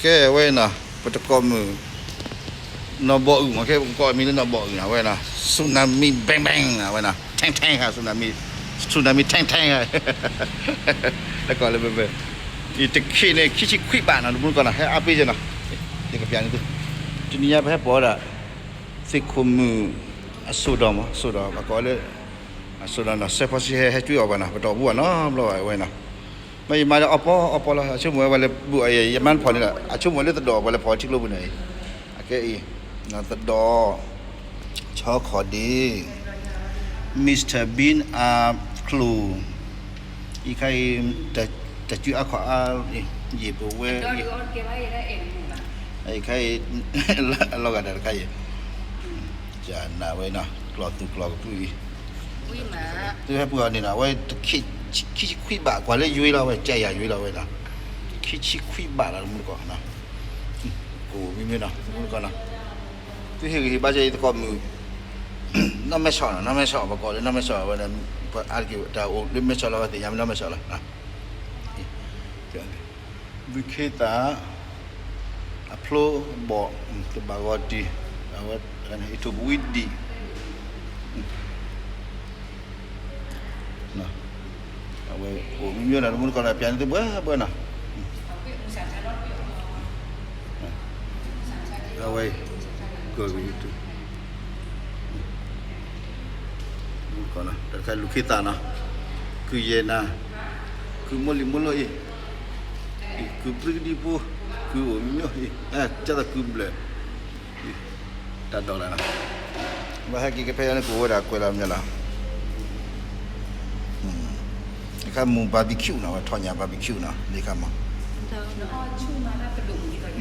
ကဲဝဲနီၤ ပတကိးမုၣ် နီၢ်ဘီၣ်အုၣ်မး ကဲပကိးမံၤလၢနီၢ်ဘီၣ်အုၣ်နီၤ အဝဲနီၤ tsunami bang bang နီၤ အဝဲနီၤ tank tank နီၤ tsunami tsunami tank tank နီၤ တကိးလၢဘဲဘဲ အံၤတခ့န့ၣ် ခံဆံခွံဘးနီၤ တမူတကိးနီၤ ဟဲအါပ့ၢ်ယဲနီၤ ယကပျးန့ၢ်သု တနံၤညါပဟဲပိာ်ဝဲဒၣ် သ့ၣ်ခိၣ်မုၣ် အစိၣ်ဒီးမး အစိၣ်ဒီး ပကိးလၢ အစိၣ်ဒီးနီၤ စဲးဖီဆံဟဲဟဲကွံာ်အီၤဘၣ်နီၤ ပတအီၣ်ဘူးဘၣ်နီတဘျီဘၣ်ဝဲနီၤ မ့ၢ်ယမါဒီးအီၣ်ပီအီၣ်ပီလီၤ အဆိကမိၣ်ဝဲလၢဘူးအံၤ ယမါတဖီၣ်န့ၣ်ဒီး အဆိကမိၣ်လၢသဒိးပှၤလဲၤဖီၣ်ထံကျိပူၤန့ၣ်အံၤ အကဲအံၤ သဒိး ဆီခီၣ်ဒ့ Mister Bean အချိ အံၤခါအံၤ တၢ်စုအါခီၣ်အါ ယံာ်ပဝဲ အံၤခါအံၤ အလီၤဂာ်ဒီးတခါအံၤ ကနၣ်ဝဲနီၤ ကျီၢ်သူၣ်ကျီၢ်ကပူၤအံၤ သုဟဲပှ့ၤအီၤန့ၣ်နီၤ အဝဲ ခံဆံခွံဘး ကွၢ်လၢယွ့လီၤဝဲ ကဲယၤယွ့လီၤဝဲနီၤ ခံဆံခွံဘးလီၤ တမူတကိးနီၤ ကအိၣ်မ့ၢ်မ့ၢ်နီၤ တမူတကိးနီၤ သုဟ့ၣ်ဂံၢ်ဟ့ၣ်ဘါစ့ၢ်အံၤသကိးမုၣ် နီၢ်မဲဆီးနီၤ နီၢ်မဲဆီး ပကိးလၢနီၢ်မဲဆီးဝဲ အါတက့ၢ် တၢ်အိၣ်လၢမဲဆီးလီၤဝဲသ့ၣ်ညါမ့ၢ်နီၢ်မဲဆီးလီၤ ဘုခ့သၣ် အဖျိဘီၣ် တဘၣ်ဂီၤတံၢ် အဝဲ အံးထူၣ်ပဝံဒံး အဝဲအိၣ်မ့ၢ်မ့ၢ်နီၤ တမူတကိးနီၤ ပျးန့ၢ်သုဘၣ်ဘၣ်နီၤ အဝဲ ကီၢ်ဂ့ၤ တမူတကိးနီၤ တၢ်တခါလူၤခ့သၣ်နီၤ ကုၢ်ယဲၢ်နၤ ကုၢ်မိၢ်လံၤမိၢ်လီၢ်အံၤ ကုၢ်ပြံကဒံဖိ ကုၢ်အိၣ်မ့ၢ်မ့ၢ်အံၤ ကၢ်သးကုၢ်ဘျၢၣ် တၢ်ဒိးလၢနီၤ ဘၣ်ဟဲက့ၤကဖဲယါန့ၣ် ကအိၣ်ဝဲဒၣ်ကွဲးလီၤမ့ၢ်လီၤ အခါမူ barbecue နီၤ ဝဲထီၣ်ညၣ် barbecue နီၤ လံခါမး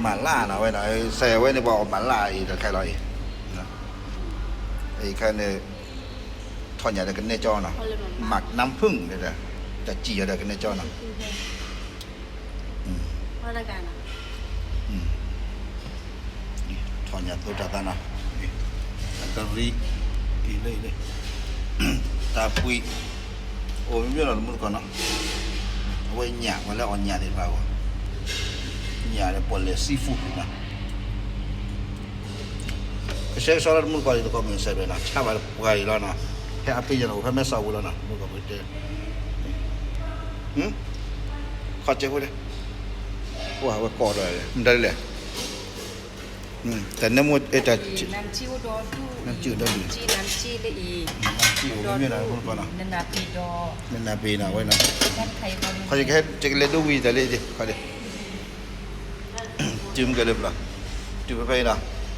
မၤလၢ်နီၤ ဝဲနီၤ စဲးဝဲန့ၣ် ပှၤအီၣ်မၤလၢ်အံၤ တၢ်တခါလီၤအံၤ အခါန့ၣ် ထီၣ်ညၣ်ဒီးကနဲကၠီနီၤ မၤနၢဖုၣ်န့ၣ်ဒီး တၢ်စံၣ်အီၤဒီးကနဲကၠီနီၤ ထီၣ်ညၣ်သိတၢ်သးနီၤ အကရံ အံၤလၢအံၤလၢ တၢ်ပှံာ် အိၣ်မ့ၢ်မ့ၢ်နီၤ တမူတကိးနီၤ အဝဲညၣ် ပှၤလၢအီၣ်ညၣ်သ့ၣ်တဖၣ်အဂီၢ် ညၣ်ဒီးပီၣ်လဲၣ် seafood နီၤ ကဆှဲကဆှီလၢတမူတကိးအံၤ သကိးမုၣ်စဲးဘျဲးနီၤ ဆါဘၣ်ပှၤအံၤလီၤနီၤ ဟဲအါပ့ၢ်ယဲနီၤ ဟဲမဲဆီးဝံၤလီၤနီၤ တမူတကိးပတဲ ခီၣ်စဲးဖိဒဲး ပှၤဝဲကိးဒီး မတၤလဲၣ် တၢ်နၢမူ တၢ် နၢမူဒိၣ်ဒုး နၢမူဒိၣ်ဒုး နနၢ်ပ့ၤနီၤ ဝဲနီၤ ခီၣ်စဲးကဟဲ ကလဲၤဒိဝံၤတၢ်လၢ ခီၣ်ဒဲး တုၤမ့ၢ်ကဲလၢပျၢ် တုၤဖဲဖဲအံၤနီၤ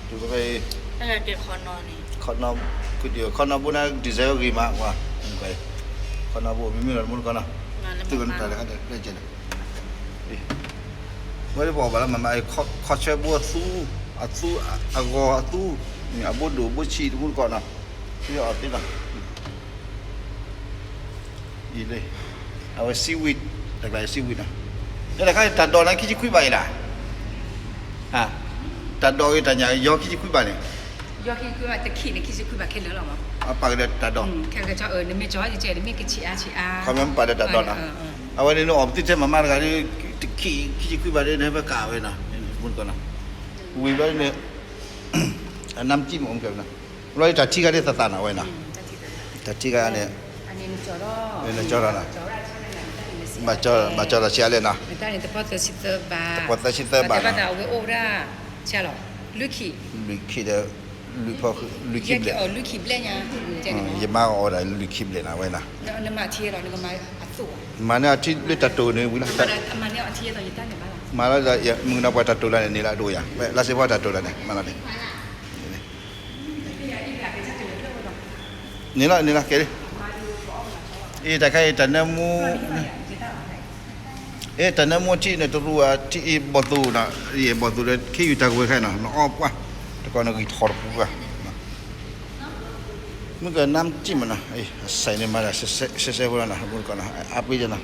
တုၤဖဲဖဲအံၤ ခီနီၤ ခီနီၤဘိန့ၣ် ဒံၣ်စဲဂ့ၤမး ဝဲ ခီနီၤဘိ မ့မ့ၢ်လီၤ တမူတကိးနီၤ သုကနတၢ်လၢခါတဲလဲၣ် ဝဲဒၣ်ပအီၣ်ဘၣ်လၢမၤမၤ ခီဆၢဘိအသူ အသူ အဂီၤအသူ အဘိဒိၣ်ဘိဆံး တမူတကိးနီၤ သုအီၣ်သ့လီၤ အံၤလၢ အဝဲ seaweed တၢ်ကျါ seaweed နီၤ လၢတၢ်ခါတၢ်ဒိးန့ၣ် ခံဆံခွံဘးအံၤလီၤ တၢ်ဒိးဂ့ၤတၢ်ညၣ်ဂ့ၤ ယီၤခံဆံခွံဘးန့ၣ် ယီၤခံဆံခွံဘး တခံန့ၣ် ခံဆံခွံဘးခဲလၢာ်လီၤမး အပာ်ကဒီးတၢ်ဒိး ခဲကဒီး နမ့ၢ်ကၠီ နမ့ၢ်ကဆံးအါဆံးအါ ခီမ့ၢ်ပာ်ဒီးတၢ်ဒိးနီၤ အဝဲန့ၣ်နအီၣ်ပသ့ထဲမၤမၤတဂၤဒီး တခံ ခံဆံခွံဘးဒီး နဟဲဖဲကးဝဲနီၤ မူတကိးနီၤ ဝံၤဘျီန့ၣ် အနါမစံၣ်မ့ၢ်အိၣ်မူကဲဝဲနီၤ ဘျီတၢ်ထံၣ်ခါဒ်သးသးနီၤဝဲနီၤ တၢ်ထံၣ်ခါန့ၣ် နကၠီဒီးနီၤ ဘၣ်ကၠီဒီးဆံးအါလဲၣ်နီၤ သပှၢ်သၢဆံသၢဘး လွံၢ်ခံဒီး လွံၢ်ခံဘျဲၣ် ယမါအီၣ်ဒၣ်လွံၢ်ခံဘျဲၣ်နီၤဝဲနီၤ မၤန့ၢ်အထံလၢတၢ်တိာ်န့ၣ်ဝံၤလီၤ မၤလီၤဒီး မုၢ်ကနီၤပှၤတၢ်တိာ်လၢန့ၣ် န့ၣ်လၢအဒိၣ်ယၤ လၢစ့ၢ်ဖီတၢ်တိာ်လၢန့ၣ် မၤလီၤန့ၣ် န့ၣ်လီၤ န့ၣ်လီၤ ကဲလံ အ့ တၢ်ခါအံၤ တၢ်နၢမူ အ့ တၢ်နၢမူထံၣ်န့ၣ် တရူးအထံၣ်အ့ ဘီၣ်သိၣ်နီၤ အ့ ဘီၣ်သိၣ်ဒီး ခ့ယုၢ်တၢ်ကဝဲၤခါနီၤ နအီၣ်ပှၢ် တကီၢ်နဂံၢ်ထီၣ်တပူၤဘၣ် မုၢ်ကနါမစံၣ်မးနီၤ အစဲးန့ၣ်မၤဒၣ် စဲးစဲးဖိလီၤနီၤ မုၢ်တကီၢ်နီၤ အါပ့ၢ်ယဲနီၤ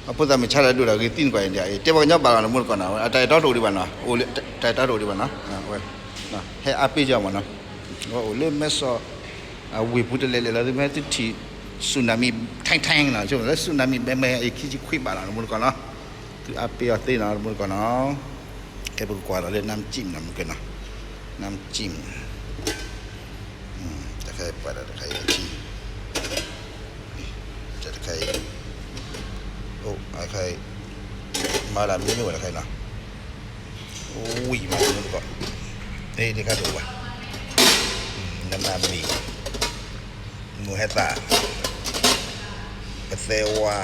အဖိသၣ်မုၢ်ဆါလၢဒိၣ်ဒီးဂ့ၤသံနကွၢ်အံၤ တဲပှၤကညီဘၣ်လီၤနီၤ မုၢ်တကီၢ်နီၤ အတၢ်အဲၣ်တီတအိၣ်ဒံးဘၣ်နီၤ အိၣ်လၢ တၢ်အဲၣ်တီတအိၣ်ဒံးဘၣ်နီၤ ဝဲ ဟဲအါပ့ၢ်ယဲမးနီၤ ဝဲအိၣ်လၢမဲဆီး အဝ့ၢ်ပူၤတလဲၤလဲၤလီၤ သုမ့ၢ်သုထံၣ် tsunami ထဲထဲနီၤ လၢ tsunami ဘဲမဲအံၤ ခံဆံခွံဘးလီၤ မုၢ်တကီၢ်နီၤ သုအါပ့ၢ်အီၤသ့နီၤ မုၢ်တကီၢ်နီၤ ခဲပကကွၢ်ဒီးလၢ น้ำจิ้ม နီၤ မုၢ်ကနီၤ, น้ำจิ้ม, တခါအံၤပှၤဒီးတခါအံၤအထံ, တခါအံၤ, အိၣ်တခါအံၤ, မၤဒၣ်မ့ၢ်မ့ၢ်ဝဲတခါအံၤနီၤ, ဝံၤမၤမ့ၢ်တကီး, အ့ၣ် ဒ်ခါတအိၣ်ဘၣ်, နမၤမ့ၢ်, မုၢ်ဟဲသၣ်, ပသဲဝါ,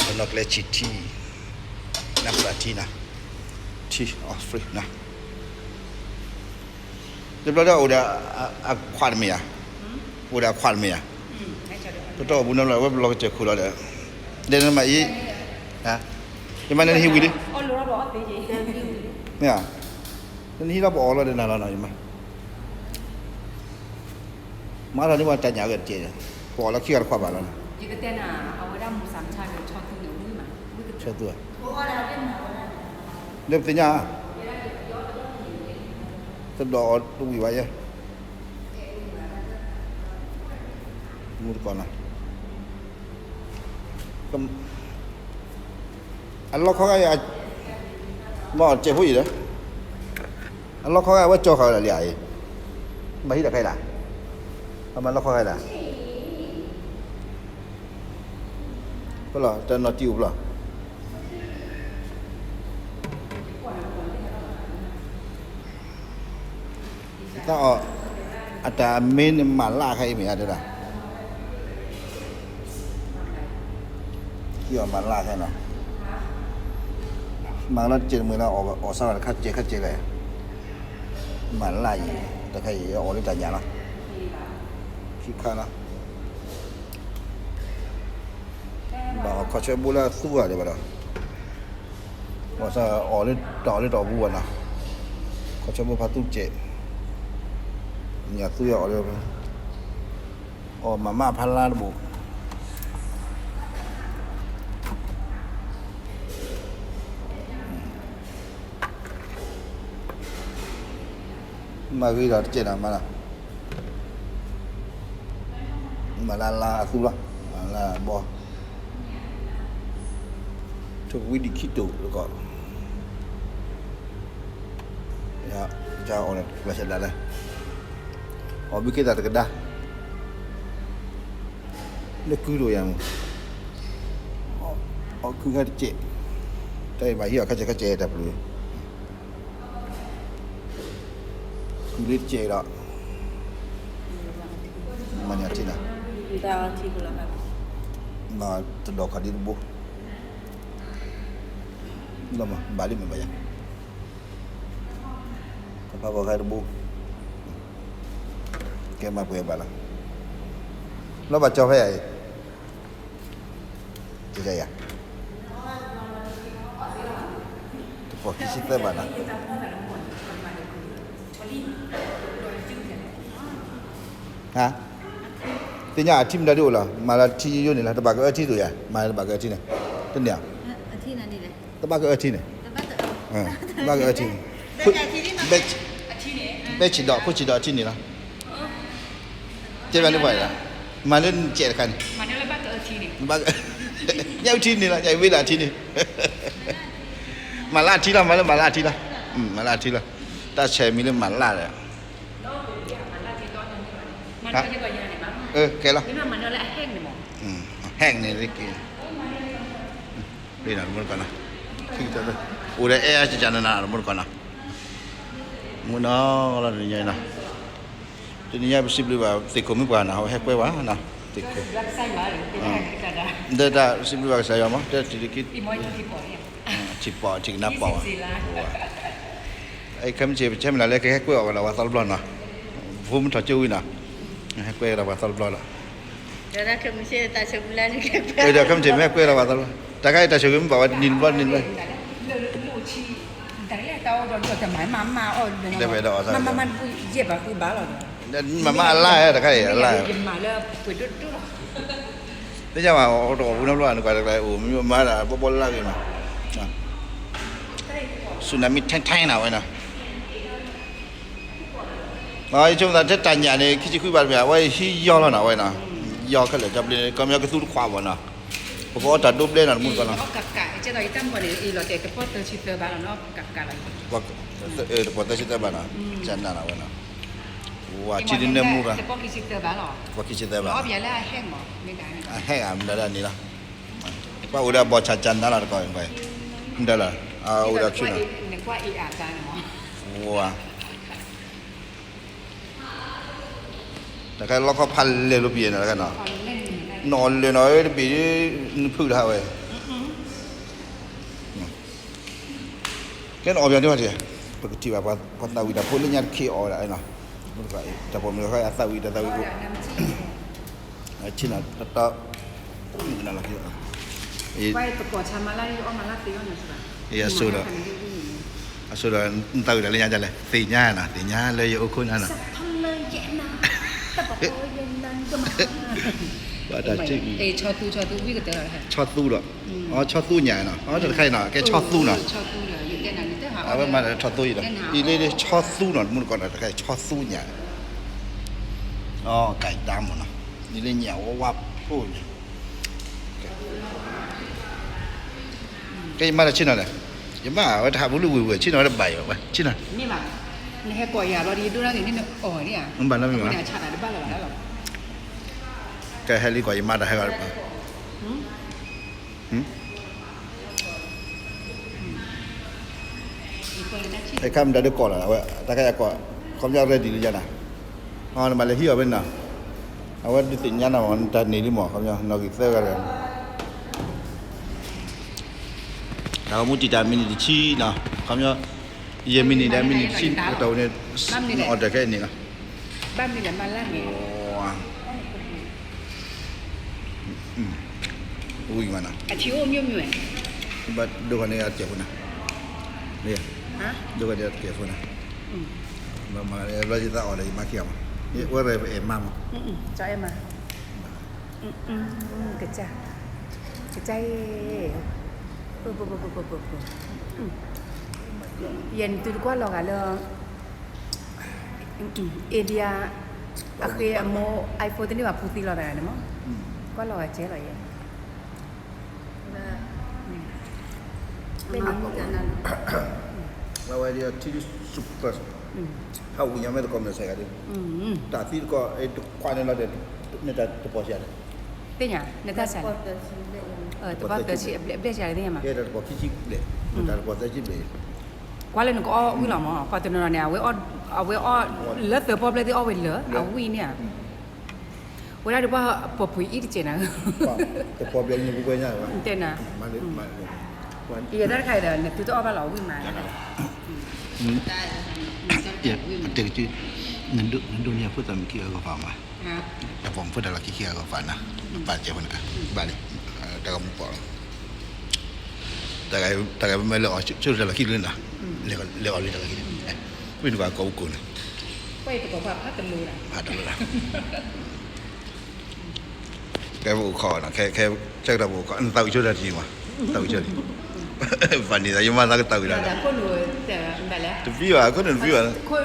ပနီၢ်ကျဲဆံးထံ နၢ်ပၢၢ်ထံနီၤ, ထံ အီ free နီၤ, တဘျီဒီးအိၣ်ဒီးအခွးတမ့ၢ်ဧါ, အိၣ်ဒီးအခွးတမ့ၢ်ဧါ, ပတီၢ်ပူၤနီၤလီၤ အဝဲပလီၤကစၢၢ်ခိၣ်လီၤဒီး, ဒီးနမၤအံၤ, ယမၤနဟံးဝံၤလံ, မ့ၢ်ဧါ, နဟံးလီၤပအီၣ်လီၤဒီးနၤလီၤနီၤ ယမၤ မၤထီၣ်န့ၢ်ပှၤတၢ်ညၣ်အဂ့ၢ်တက့ၢ်, ပအီၣ်လီၤခံဂၤတခွးဘၣ်လီၤ, ဆီသူ, လၢပသ့ၣ်ညါ, တဒိးအီၤတဝံၤဘၣ်ယဲ, မူတကိးနီၤ, အလီၢ်ခီဂၤအံၤ, မ့ၢ်အီၣ်တစဲးဖိအံၤဒီး အလီၢ်ခီဂၤဝဲကၠီဃာ်ဝဲဒၣ်လံဧါအံၤ, ဘၣ်ဟံးတၢ်ခဲအံၤဒၣ်, အမၤလီၢ်ခီဂၤဒၣ်, ဖဲလီၤတနီၤတံၢ်အိၣ်ဖျီၣ်, တၢ်အီၣ်, အတၢ်မ့ၢ်န့ၣ်မၤလၢ်ခဲအံၤမ့ၢ်ဧါတဲဒၣ်, ဟံးအီၣ်မၤလၢ်ခဲနီၤ, မၤလီၤတစဲးတမှဲၤလီၤ အီၣ်စၢ်ဝဲတခါစဲးခါစဲးလဲၣ်, မၤလၢ်အံၤ, တခါအံၤအီၣ်လၢတၢ်ညၣ်လီၤ, ခံခါလီၤ, ဘၣ်အီၣ်ခီၣ်ဆၢဘိလၢအသူဂၤဒံးဘၣ်ဒီး ဘၣ်ဆၣ်အီၣ်လၢတၢ်အီၣ်လၢတၢ်အီၣ်ပူၤဘၣ်နီၤ, ခီၣ်ဆၢဖိဖးသူစဲး, ညၣ်သူယအီၣ်လၢ, အီၣ်မၤမးဖးလါတဘိး, မၤဂ့ၤဒီးတစဲးနီၤမးနီၤ, မၤလၢလါအသူလီၤ, မၤလၢဘီ ထိၣ်ဝံဒံးခံတိာ်တကီး, ယအီၣ်ကျၢၢ်စဲးဒၣ်လဲၣ်, အီၣ်ဘုက့သးတကဒါ, လၢကုဒိၣ်ယၤမး, အီၣ်ကုခါတစဲး, တၢ်အံၤဘၣ်ဟံးအီၣ်ခါစဲးခါစဲးတၢ်ပျုၤ ကုလၢတစဲးဒီး, မၤန့ၢ်အထံနီၤ, ဘၣ်တဒိးခီၣ်ဒံးတဘိ, ဘၣ်လံမ့ၢ်ဘၣ်ယၤ, ကဖးဂီၤခါတဘိ, ကဲမၤပှဲၤဘၣ်လီၤ, လီၤဘၣ်ကၠီဖဲယၤအံၤ ယယၤ, တပီၢ်ခံဆံသၢဘၣ်နီၤ, ဟါ, သ့ၣ်ညါအထံမတၤဒ်အိၣ်လီၤ, မၤလၢထံယိယိန့ၣ်လီၤ, တဘၣ်ကအၢထံသိးယၤ, မၤလၢတဘၣ်ကအၢထံန့ၣ်, တန့ၢ်ဧါ, တဘၣ်ကအၢထံန့ၣ်, တဘၣ်ကအၢထံန့ၣ်, ဘဲဆံးဒီး ဖိဆံးဒီးအထံန့ၣ်လီၤ. တဲဘၣ်လၢပှၤဒၣ်, မၤလၢနစဲးတခါန့ၣ်, ဘၣ်, ညၣ်အုၣ်ထံန့ၣ်လီၤ, ညၣ်အုၣ်ဝ့ဒၣ်ထံန့ၣ်, မၤလၢအထံလီၤ, မၤလၢမၤလၢအထံလီၤ, မၤလၢအထံလီၤ, တၢ်ဆဲးမံၤလၢမၤလၢဒီး, ကဲလီၤ, ဟဲက့ၤန့ၣ်လၢက့ၤ လံနီၤ တမူတကိးနီၤ, အိၣ်ဒီးအဲၣ်အါကကနနၤ တမူတကိးနီၤ, မုၢ်နီၤလီၤတနံၤညါအံၤနီၤ, တနံၤညါပစံးဘျုးဘၣ်သ့ၣ်ခိၣ်မုၣ်ပှၢ်နီၤ, အဝဲဟဲကွဲဝဲနီၤ, သ့ၣ်ခိၣ်, ဒီးတၢ်စံးဘျုးဘၣ်ကစၢ်ယွၤမး, တထံၣ်တက့ၢ်, ထံၣ်ပီၣ်ထံၣ်ကနၣ်ပီၣ်ဝဲ, ခဲမုၢ်ဆ့ၣ် ပဆဲမုၢ်လၢ်လၢကဟဲကွဲအီၣ်ဝဲဒၣ်ပှၤသီတဘျီနီၤ, ဖိမုၣ်ထီၣ်ကၠိဝံၤနီၤ, ဟဲကွဲဝဲဒၣ်ပှၤသီတဘျီလီၤ. ဒီးခဲမုၢ်ဆ့ၣ်မ့ၢ်ဟဲကွဲဒီးပှၤသီတဘျီ, တၢ်ခါအံၤတၢ်ဆိၣ်ဂ့ၤမ့ၢ်ဘၣ်ဝဲတနံၤတဘျီတနံၤတဘျီ, တဝဲဒီးအီၣ်သီ, မၤမးအလါ တခါအံၤအလါ, သ့ၣ်ညါဘၣ် တဂီၤပူၤနီတဘျီ နကွၢ်တကျါအိၣ် မ့ၢ်မၤဒၣ်ဘီဘီလၢဂ့ၤနီၤ, စူနၤမံထဲထဲနီၤဝဲနီၤ, ယဆိကမိၣ်သးထဲတၢ်ညၣ်န့ၣ် ခံဆံခွံဘၣ်တမ့ၢ် အဝဲဟံးယီၤလီၤနီၤ အဝဲနီၤ, ယီၤခဲလၢာ် ကၠီပျ့ ကီမ့ၢ်ကသူတခွးဘၣ်နီၤ, ပကအီၣ်တၢ်ဒိဘျဲနီၤ တမူတကိးနီၤ, ယတၢ်မုၢ်ကီၢ်န့ၣ် အံၤလီၤတဲာ်တပီၢ်သၢဆံသၢဘးလီၤနီၤ ကကးလီၤ တပီၢ်သၢဆံသၢဘးနီၤ ကနၤလီၤဝဲနီၤ ဝၤဆံဒ်န့ၣ်မူရၤ တပီၢ်ခံဆံသၢဘးလီၤ အဟဲဂၤမနုၤဒၣ်န့ၣ်လီၤ ပှၤအိၣ်ဒီးဘီၣ်ဆၣ်ကနၤလီၤတကီၢ် မနုၤလီၤ အိၣ်ဒီးဆူနီၤ ဝၤ တခါလီခီဖးလဲၢ်လိပံၤနီၤ တခါနီၤ နီၢ်လဲၢ်နီၤ တဘ့ၣ် နဖုတဟးဝဲ ကဲနအီၣ်ပၠးန့ၣ်ဘၣ်တက့ၢ် ပကထံၣ်ဘၣ် ပှၤသးဝံၣ်တၢ်ဖိလၢညါတခ့အီၣ်ဝဲဒၣ်နီၤ တၢ်ပိာ်မုၣ်တခါအသးဝံၣ်တၢ်သးဝံၣ်အိၣ် ဆ့ၣ်နီၤတတီ မုၣ်ကနၣ်လီၤခံ အဆိဒီး အဆိဒီး နသးဝံၣ်တၢ်လၢညါဒ်လဲၣ် သ့ၣ်ညါနီၤ သ့ၣ်ညါလၢယအိၣ်ခိၣ်နၤနီၤ ဘၣ်တၢ်ထံၣ် ဆီသူဒီး အီ ဆီသူညါနီၤ အီတခါအံၤနီၤ ကဲဆီသူနီၤ အဝဲမၤတၢ်ဆီသူအံၤဒီး အံၤလၢဆီသူနီၤ တမူတကိးနီၤ တခါဆီသူညါ အီ ကဲတၢ်မ့ၢ်နီၤ အံၤလၢညါဝဲဝါဖိန့ၣ် ကဲယမၤတၢ်ဆ့ၣ်နီၤလဲၣ် ယမၤဝဲတဟးဘူးလၢဝ့ၤဝ့ၤ ဆ့ၣ်နီၤဝဲတဘၣ်အံၤဘၣ် ဆ့ၣ်နီၤ နဟဲကိးယၤဘျီဒီး ယဒိၣ်ဒၣ်ဂ့ၤန့ၣ်နအီၣ်န့ၣ်ဧါ နဘၣ်နီတမံၤဘၣ် ကဲဟဲလံကွၢ် ယမၤတၢ်ဟဲဂီၤတပၤ အခါမတၤဒုးကိးလီၤ အဝဲ တၢ်ခါယၤကိး ခီပညီ ready လံယၤနၤ နဘၣ်လဲၤဟံးအီၤဖဲန့ၣ်နီၤ အဝဲဒုးသ့ၣ်ညါနၤမ့ၢ် နတၢ်န့ၢ်လံမ့ၢ် ခီပညီ နီၣ်ဂံၢ်သၢဂၤတဂၤ တၢ်ဂီၤမူတံာ်တာ်မံးနံးတဆံနီၤ ခီပညီ ယဲၢ်မံးနံးဒီးမံးနံးတဆံ ကတၢၢ်ဝဲန့ၣ် န order ခဲအံၤန့ၣ်လီၤ ဘၣ်မနုၤလဲၣ်မၤလၢန့ၣ် ဝံၤမးနီၤ ဘၣ်ဒိဂၤန့ၣ်အတကဲးဖိနီၤ ဒိဂၤန့ၣ်အတကဲးဖိနီၤ ဘၣ်မၤလၢယသးအီၣ်ဒီးယမၤခံဂၤမး ဝဲရဲပအဲၣ်မါမး ကစၢ် ကစၢ်အံၤ ယဲၢ်နသုတကွၢ်လီၤဂာ်လၢ India အဃ့အမိၢ် iPhone တန့ၢ်ဘၣ်ဖူသံလီၤသးန့ၣ်မး ကွၢ်လီၤဂာ်ကဲလီၤယဲ ဝဲဝဲဒ်ထံဒုး super ဟးဝံၣ်ညါမ့ၢ်သကိးမ့ၢ်စဲးဂၤဒ် တၢ်သံတကီၢ် တခွါန့ၣ်လီၤဒီး နတၢ်တပီၢ်စှၤလဲၣ် သ့ၣ်ညါ နတၢ်စှၤလဲၣ် တပီၢ်သၢဆံအဘျဲၣ်စှၤလဲၣ်သ့ၣ်ညါမး ကဲတၢ်တပီၢ်ခံဆံဘျဲၣ် နတၢ်တပီၢ်သၢဆံဘျဲၣ် ကွၢ်လၢနကအီၣ်ဝံၣ်လီၤမး ပှၤတနီၤနီၤန့ၣ် အဝဲအီၣ်လၢသၢပီၢ်ဘျဲၣ်သ့ၣ်အီၣ်ဝဲလၢအဝံၣ်န့ၣ်ဧါ ဝဲဒၣ်ဒ်ပှၤပိာ်ပှ့ၤအံၣ်တကဲးနၤ တပီၢ်ဘျဲၣ်ညါပှဲၤညါ ယဲတၢ်တခါအံၤဒီး နသုတအီၣ်ဘၣ်လီၤဝံၣ်မး တဲကစု နဒိးန့ၢ်အဖိသၣ်မုၣ်ခံဂၤအဂီၢ်ဖးမး တၢ်ပိာ်မုၣ်ဖိတၢ်လီၢ်ခံခံဂၤအဂီၢ်ဖးနၤ ပာ်စဲးဖိနကါ ဘၣ်လံ တၢ်ဂီၤမူပိာ်လီၤ တၢ်ဂၤပမ့ၢ်လဲၤအီၣ်ဆိတၢ်လီၢ်ခံလၢနၤ လဲၤအီၣ်လံတၢ်လီၢ်ခံ ဝံၣ်နကကိးပကိးန့ၣ် ဖးတလိၣ်လၢ ကဲပအိၣ်ခီနီၤ ခဲ ခဲဆၢကတီၢ်ပအိၣ်ခီ နသးဝံၣ်ဆိတၢ်တယံၤမး သးဝံၣ်ဆိတယံၤ ဘၣ်န့ၣ်သးယမါသးကသးဝံၣ်လီၤ တပျံၤဘၣ် ခိၣ်နူာ်တပျံၤဘၣ်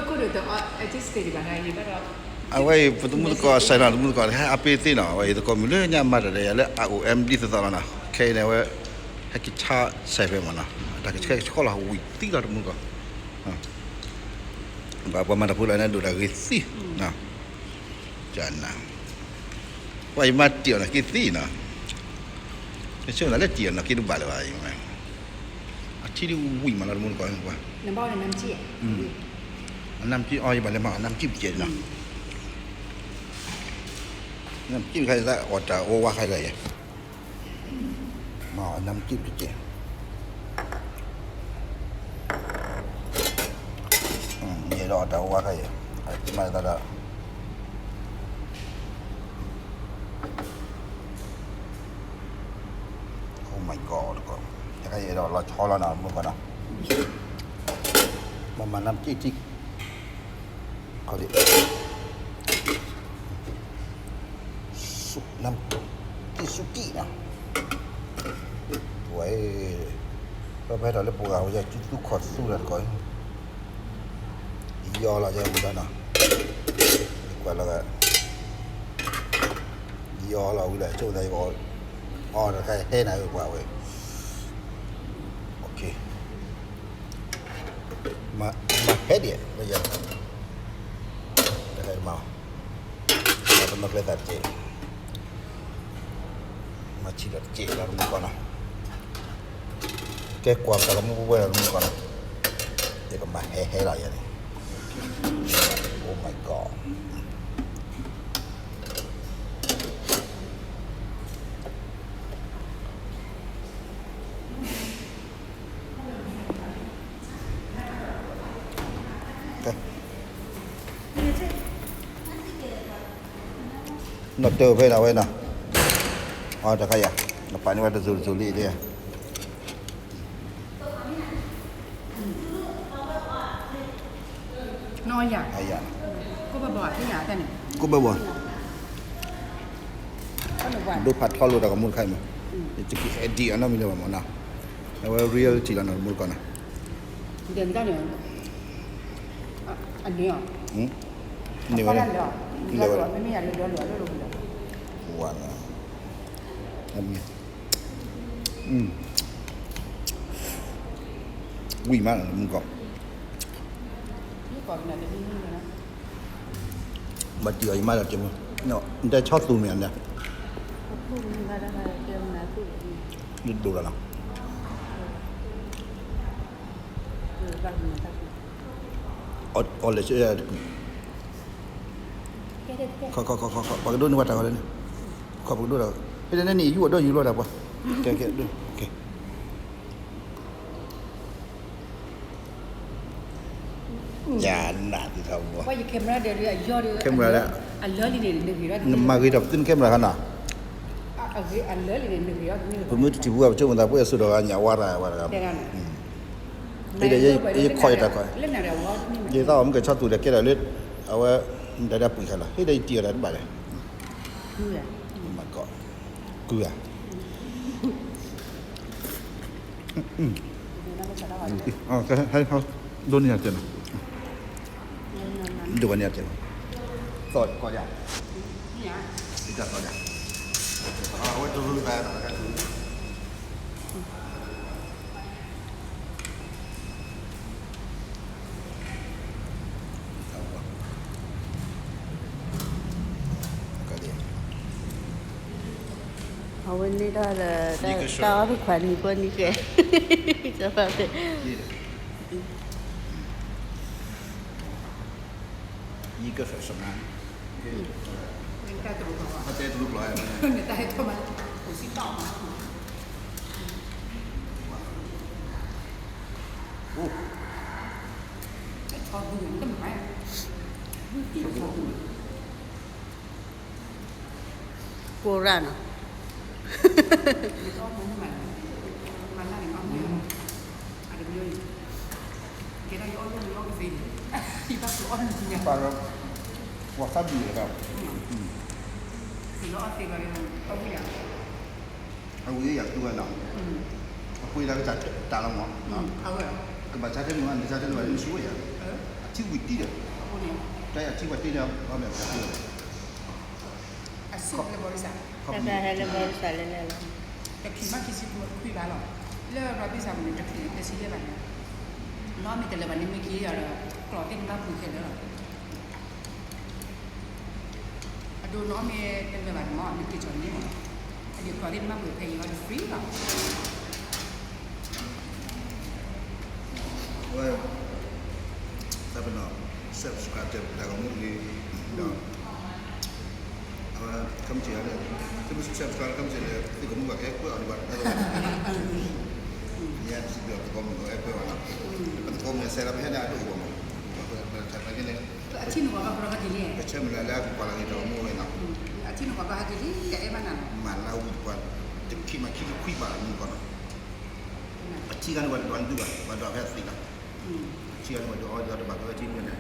အဝဲအံၤ ပတမူတကိးစဲးနီၤ တမူတကိး ဟဲအါပ့ၤသ့နီၤ အဝဲအံၤသကိးမုၢ်လၢညါမၤတၢ်ဒီးယၤလၢ အအိၣ် M ဒ်သိးသိးလီၤနီၤ ခဲအံၤန့ၣ် အဝဲ ဟဲက့ၤဆါစဲးဖဲမးနီၤ တၢ်ကဆှဲကဆှီလီၤ ဝံၣ်သံလီၤတမူတကိး ပှၤမၤတၢ်ဖိလီၤန့ၣ် ဒိၣ်တၢ်ဂ့ၤသံ ကနၤ ပှၤယမါတံၢ်အီၤနီၢ်က့သ့နီၤ ကဆိၣ်သးလၢတံၢ်အီၤနီၢ်က့တဘၣ်လၢၤဘၣ် အထံဒ်ဝံၣ်မးလီၤတမူတကိး နဘၣ်အီၣ်နနၢ်ကၠံၣ် အနၢ်ကၠံၣ်အီၤ ယဘၣ်လဲၤမၤအနၢ်ကၠံၣ်ပကဲးနီၤ နၢ်ကၠံၣ်ခါအီၣ်တၢ်အိၣ်ဝါခါအံၤ မ့ၢ်နၢ်ကၠံၣ်ပကဲး ယအဲၣ်ဒိးအီၣ်တၢ်အိၣ်ဝါခါအံၤ မၤသးဒီး Oh my God တကိး တခါယအဲၣ်ဒိးလီၤဆီလီၤနီၤ မုၢ်ကီးနီၤ မ့ၢ်မၤနၢ်ကၠံၣ်ထံ ခီဒံး နၢ်ကၠံၣ်ဆူကံၣ်နီၤ ဝဲ ပဟဲထီၣ်လၢပှၤဂၤဝဲ ယကၠူသူခီၣ်သူတၢ်တကိး ယီၤလီၤယဲမူဒါနီၤ ကွၢ်လီၤဂာ် ယီၤလီၤဝံၤလီၤ ဆိကမိၣ်သးယကအီၣ် အီၣ်တခါဟဲနၤဝဲပှၤဝဲ တ မၤဟဲဒံး, တဟဲမၤ, ပနီၢ်ကျဲသးတကဲး, မၤဆံးဒီးတကဲးလီၤတမုၢ်ကီၢ်နီၤ, ကဲကွၢ်ပတၢ်ကမူပဝဲလီၤတမုၢ်ကီၢ်နီၤ, ယကမၤဟဲဟဲလီၤယၤန့ၣ်, Oh my God. နီၢ်တၢ်ဖဲလီၤဝဲနီၤ, အတခါယၤ, နပာ်န့ၢ်ဝဲတစိၤတစိၤလံဒ်, နီၢ်ယၤ, ကိးဘၣ်ဘၣ်သ့ၣ်ညါတၢ်န့ၣ်, ဒိဖးထီလိာ်တၢ်ကမူတခါအံၤမး, တက့ၤ edit အီၤနီတမံၤလၢၤဘၣ်မးနီၤ, အဝဲ reality လီၤနီၤ တမူတကီၢ်နီၤ, ဒ်န့ၣ်, န့ၢ်ဝဲ, လဲၤဝဲ, ဝါနီၤ, ဝံၣ်မးနီၤ တမူတကီၢ် ဘၣ်တံၢ်အီၤယမါဒီးကဲမုၢ်, နတဲဆီသူၣ်မ့ၢ်ဧါန့ၣ်, ဒိၣ်လီၤနီၤ, အီၤလဲၤဆၢ, ပှၤကဒိၣ်န့ၢ်ဝဲတၢ်ဂီၤလၢန့ၣ်, ခီပကဒိၣ်တၢ်ဂီၤ, ဖဲန့ၣ်န့ၣ် ယူၢ်အီၤဒီးယူၢ်လီၤတၢ်ပှၤ, ကဲကဲ, ယနၢ်သ့ထီဘိ, camera ဒီး camera လၢ, နမၤဂ့ၤထီၣ်ပသ့ၣ်န camera ခါနီၤ, ပမ့ၢ်တထံၣ်ဘူးဘၣ် ပဆိကမိၣ်သးပှဲၤအစိဒီးဂၤညၣ်ဝါရၤဝဲတဂၤ, ဟ့ၣ်ဒီးယခီယတၢ်ခီ, ယသးအီၤမ့ၢ်ကဆီသူၣ်ဒီးကဲဒၣ်လၢ, အဝဲ, ဒၣ်ဒၣ်ပှံာ်ခါလီၤ ဟ့ၣ်ဒီးယတံၢ်အီၤတၢ်တဘၣ်လဲၣ်, မၤကီး, ကုၢ်ဧါ ဒိၣ်ဝဲန့ၣ်အတဲနီၤ, ဒိၣ်ဝဲန့ၣ်အတဲနီၤ, သီၣ်ကီးယၤ, ဒ်တၢ်သီၣ်ယၤ, အဝဲတရူးသး, အဝဲန့ၣ်ဒီး, တၢ်အီၣ်ဖုခွါနံၤကိးနံၤကဲ, ကၢ်ဖးဖဲ, ယကဖဲးစမါ, တၢ်တရူးကျိၤ, နတၢ်ဟဲထီၣ်မး, အိၣ်စံးတၢ်မး, အိၣ်, ဆီဘုန့ၣ်တမၤ, ဆီဘုန့ၣ် ကိးရၣ်နီၤ, မၤလၢန့ၣ်, အတမ့ၢ်, ကဲဒၣ်ယအီၣ်လိၣ်န့ၣ်အီၣ်ကသ့, ယဘၣ်ကအီၣ်လိၣ်ညါ, ပှၤသးဘံၣ်လၢ, သ့ၣ်လၢအီၣ်သ့ဘၣ်, အဝံၤယၤတူၢ်ဝဲနီၤ, အပှ့ၤလၢကစၢ်တၢ်လီၤမး, ကဘၣ်ဆါထဲမုၢ်ဘၣ် နဆါထဲမုၢ်ဘၣ် နဆိဝဲယၤ, အထံဝံၤတံၢ်ဒီး, တၢ်အထံဝံၤတံၢ်ဒီး ဘၣ်မ့ၢ်အဆါထဲ, အဆူၣ်လၢဘီရစၢ်, တၢ်ဟဲလၢဘီရစၢ်လဲၣ်လဲၣ်လီၤ, တချုးမးခံဆံခွံဘၣ်လီၤ, လၢဘီရစၢ်မ့ၢ်န့ၣ် တချုးတဆံယဲၢ်ဘၣ်န့ၣ်, နီၢ်မ့ၢ်တလၢဘၣ်န့ၣ် မ့ၢ်ခံယၤဒီး ကျိာ်သ့ၣ်န့ၣ်ဘၣ်ပှ့ၤခဲလၢာ်လီၤ. အဒိနီၢ်မ့ၢ်တလၢဘၣ်န့ၣ်မ့ၢ် မ့ၢ်က့ၤကီၤန့ၣ်မ့ၢ်, အဒိကျိာ်သ့ၣ်န့ၣ်ဘၣ်ပှ့ၤဖဲအံၤလီၤ တ free လီၤ. ဝဲ, တၢ်ပနီၣ် subscribe တၢ်ဂီၤမူတဂ့ၤ, ဒီး, အဝဲ, ခမစၢၢ်လၢ, သုမ့ၢ် subscribe ခမစၢၢ်လၢ သုကမူဘၣ်ကအဲၣ်ကွဲအီၤဒံးဘၣ်, ယဲစံးဘျုးသကိးမုၣ်အဲၣ်ကွဲအီၤလီၤ, ပသကိးမုၣ်အစဲးလီၤ ပဟဲဒၣ်အဒိၣ်အဂီၢ်မး, ပထးကဲန့ၣ်, ပဆၢမုၢ်လၢ်လၢအကပှၤလၢဂ့ၤတၢ်ဂီၤမူဝဲနီၤ, မၤလၢဝံၤတပှၤ, တခံးမးခံကခွံဘၣ်မူကီၢ်နီၤ, အထံဂၤန့ၣ်ပှၤတဒွးနဒုဘၣ်, ပှၤဒွးဖဲအသ့လီၤ, အထံဂၤန့ၣ်ပှၤဒွးအီၤဒီးတဘၣ်ဖဲဝဲထံမ့ၢ်န့ၣ်